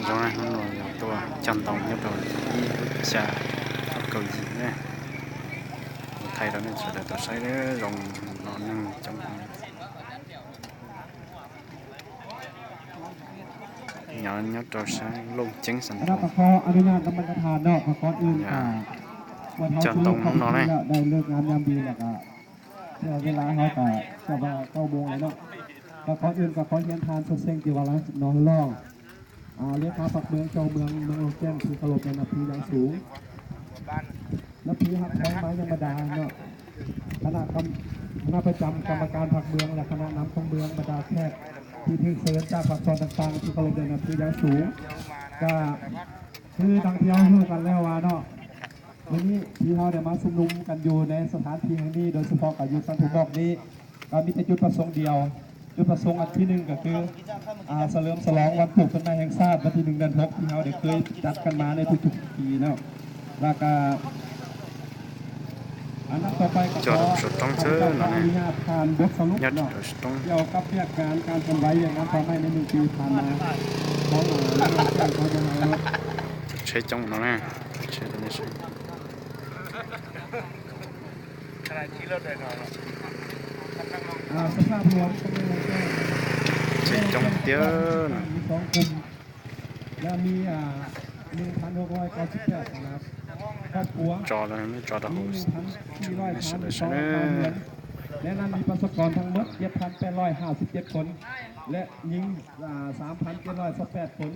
Trong này nó là tua chân tông nhất rồi, đi xa tốc cầu gì nhé. Thay đó nên sửa lại tàu xoáy đấy, dòng nó nâng trong nhỏ nhất tàu xoáy lông chính sản ອັນນັ້ນ phẩm. ກໍຂໍອະນຸຍາດນຳບັນດາທ່ານເນາະ ກໍກ່ອນອື່ນກໍ ເຈົ້າ ເຈົ້າຕ້ອງນອນແລ້ວ ໄດ້ເລີກງາມຍາມດີແລ້ວກໍ ເວລາເຮົາກໍຈະວ່າເກົ້າໂມງແລ້ວເນາະ ກໍກ່ອນອື່ນກໍຂໍຮຽນທ່ານສຸດເສັງ ຈິວາລະ ນອນຫຼອງ ອ່າ ເລຂາພັກເມືອງ ເຈົ້າເມືອງ ເມືອງຫຼວງແກ້ງ ທີ່ເຄົາລົບ ແລະ ນັບຖືຢ່າງສູງ ນັບຖືຮັກແພງມາຢ່າງບໍ່ດາເນາະ ຄະນະກຳ ຄະນະປະຈຳກຳມະການພັກເມືອງ ແລະ ຄະນະນຳຂອງເມືອງ ບັນດາແຂກທີ່ຖືກເຊີນຈາກພາກສ່ວນຕ່າງໆ ທີ່ເຄົາລົບ ແລະ ນັບຖືຢ່າງສູງ ກະຄືດັ່ງທີ່ເຮົາຮູ້ກັນແລ້ວວ່າເນາະ ມື້ນີ້ທີ່ເຮົາໄດ້ມາຊຸມນຸມກັນຢູ່ໃນສະຖານທີ່ແຫ່ງນີ້ ໂດຍສະເພາະກໍຢູ່ສັນພູບອກນີ້ ກໍມີແຕ່ຈຸດປະສົງດຽວ ຈຸດປະສົງອັນທີໜຶ່ງກໍຄື ອ່າ ສະເຫຼີມສະຫຼອງວັນປູກຕົ້ນໄມ້ແຫ່ງຊາດ ວັນທີໜຶ່ງເດືອນຫົກ ທີ່ເຮົາໄດ້ເຄີຍຈັດກັນມາໃນທຸກໆປີເນາະ ແລ້ວກໍ ອັນດັບຕໍ່ໄປກໍຂໍອະນຸຍາດຜ່ານບົດສະຫຼຸບເນາະ ກ່ຽວກັບວຽກງານການເຄື່ອນໄຫວວຽກງານປ່າໄມ້ໃນໜຶ່ງປີຜ່ານມາຂອງ ເອີ ເລື່ອງແຈ້ງຂອງພວກເຮົາເນາະ ໃຊ້ຈ້ອງເນາະ ໃຊ້ຕົວນີ້ໃຊ້ ຂະໜາດຂີ່ລົດໄດ້ເນາະ ອ່າ ສະພາບລວມຂອງເມືອງ ໃຊ້ຈ້ອງເຕີນ ມີສອງກຸ່ມ ແລະ ມີ ອ່າ ໜຶ່ງພັນຫົກຮ້ອຍເກົ້າສິບແປດ ຄອບຄົວ ຈອດແລ້ວ ມີຈອດແລ້ວ ມີໜຶ່ງພັນສີ່ຮ້ອຍສາມສິບສອງ ຄອບຄົວ ແລະ ນັ້ນມີປະຊາກອນທັງໝົດ ເຈັດພັນແປດຮ້ອຍຫ້າສິບເຈັດຄົນ ແລະ ຍິງ ອ່າ ສາມພັນເຈັດຮ້ອຍຊາວແປດຄົນ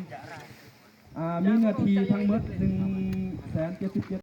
ອ່າ ມີເນື້ອທີ່ທັງໝົດ ໜຶ່ງແສນເຈັດສິບເຈັດ